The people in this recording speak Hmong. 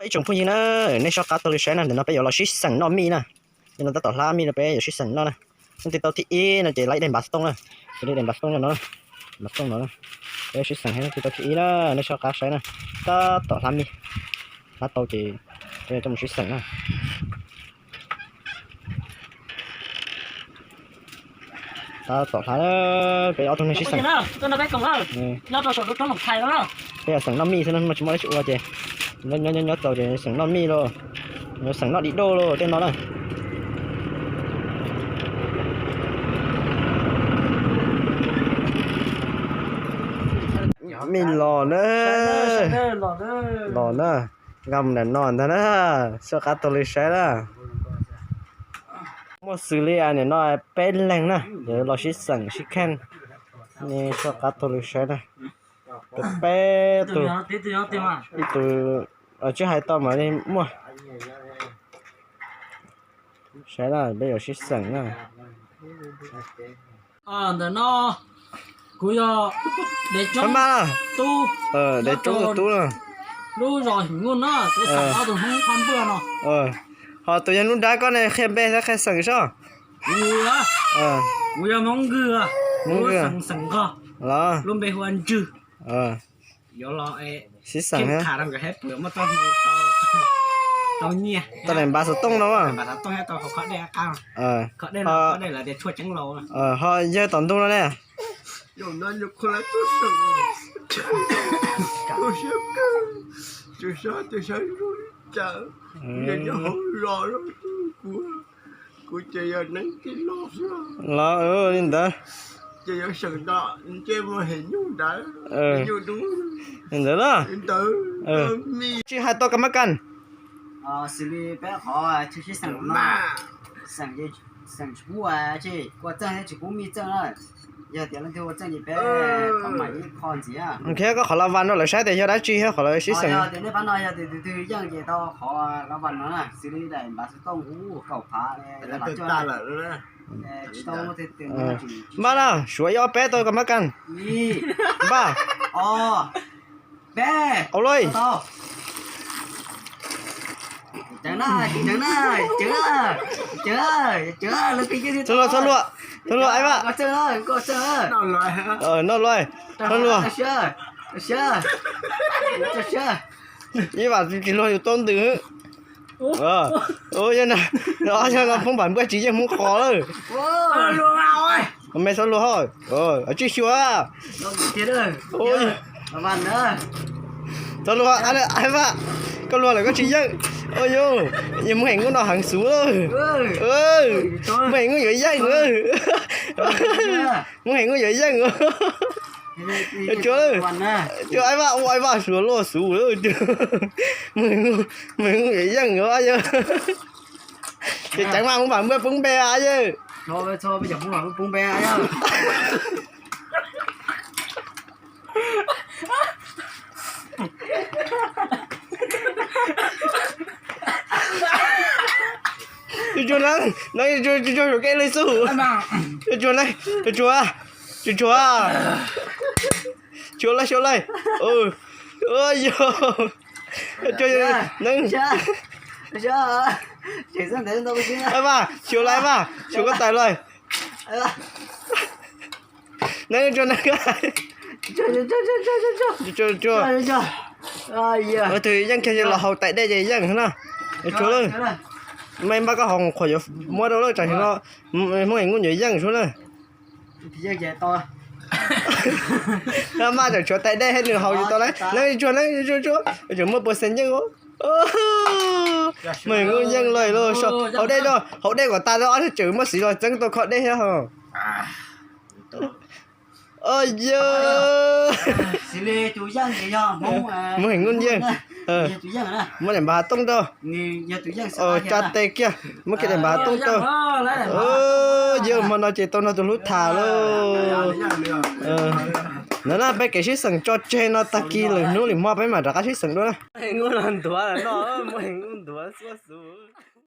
Ib tsoom phooj ywg na, nej soj qab taug li saib na, ntawm no peb yuav los sib xeem noj mij na. Nim no tab tom hlab mij no peb yuav sib xeem noj na. Hnub twg tau thib ib no ces laib daim npav xov tooj na. Ces daim npav xov tooj no na, npav xov tooj no na. Peb sib xeem hnub twg tau thib ib na, nej soj qab saib na. Tab tom hlab mij, hlab tau ces peb yuav coj mus sib xeem na. Tab tom hlab, peb ob tug neeg sib xeem. Peb yuav xeem noj mij xwb na, tsis muaj dab tsi ua ces nyob nyob txaus ces xeem noj mij lauj, yuav xeem noj di doj lauj tej no na. Mij los na, los na, nkag mus nram no ntag na, soj qab taug li saib na. Muaj xws li nim no peb leeg na, yuav los sib xeem sib kheej, soj qab taug li saib na. Peb tug, ib tug tsis hais tau mas li muaj. Saib na, peb yuav sib xeem na. Ntawm no kuv yog Dev Tsoob tub, Dev Tsoob tus tub na. Lub zos Him Nuj no, kuv xeem ob tug Hmoob Phaj Npuaj no. Ho tus yog Nub Nrab koj ne, qhia npe thiab qhia xeem sob. Kuv, kuv yog Hmoob Nkws, Hmoob Nkws, xeem Nkog, lub npe hu ua Ntswg. Yuav los sib xeem, tau nyiaj, tau daim npav xov tooj no. Ho yawg tom ntug no ne? Kuv ces yog neeg tij laug xwb los li ntawd. Ces yuav seem nto nce mus hem nyuj ntawd, li ntawd los tsis hais tau kas mab kas. Xws li peb qhov tsis sib xeem no, xeem tsis pub, tsis ua txeej thiab tsis pub mij txeej na. Yog tias leej twg ua txeej ces peb mam ib qho ntxiv. Nrhiav koj qhov la vas no lawv saib tias yog dab tsi thiab qhov lawv sib xeem. Yog tias nej pab no yog tias tus twg yeej ces tau qhov la vas no na, xws li daim npav xov tooj kaum phav lawm. Npaj na, suav ib ob peb tau kas mab kas. Npaj. Peb. Au loj. Txhob luag, txhob luag, txhob luag, Aib Vaj. Noj luaj, txhob luag. Ib Vam tsis luag yus tau ntws. Yog no, Phoob Npam Npuaj tsis yeej Hmoob qos lawm. Me txhob luag, tsis xyuas. Txhob luag, Aib Vaj, koj luag lawm koj tsis yeej. Yog Hmoob Heem Nyuj no heev xwb. Hmoob Heem Nyuj yuav yeej. Hmoob Heem Nyuj yuav yeej. Tsuas, tsuas Aib Vaj, Aib Vaj suav luaj xwb. Hmoob Heem Nyuj yuav yeej yog. Ces ceev mas Hmoob Npam Npuaj poob npe yawg. Tsuas, tsuas, tsuas, tsuas, tsuas, tsuas, tsuas, tsuas, tsuas, tsuas, tsuas, tsuas, tsuas, tsuas, Aib Vaj, xyuas lawm Aib Vaj, xyuas koj tais lawm. Neeb tsuag neeb, tsuag tsuag, tus yeej kiag los haus tais dej ces yeej na. Tsuag lawm, maj npaj koj haus qhuas yuav muab rau lawm, tsam no Hmoob Heem Nyuj yuav yeej tsuag na. Maj tseem tshuav tais dej thiab nws haus tsis tau lawm. Neeb tsuag neeb tsuag tsuag, tseem muaj pua xeem yeej. Hmoob Heem Nyuj yeej lawm lauj. Haus dej, haus dej kom tas rau ob niag tseem muaj xiv los txeeb tau kho dej thiab ho. Yog Hmoob Heem Nyuj yeej. Muab daim npav tooj rau. Tsa tes kiag, muab kiag daim npav tooj rau. Yog hmo no ces tau nrog tus hlub tham lauj. Ntawd na, peb kev sib xeem tso tseg no, tag kis lwm hnub lwm hmo peb mam rov qab sib xeem dua na. Heem Nyuj los ntuav no, Hmoob Heem Nyuj ntuav xuab xus.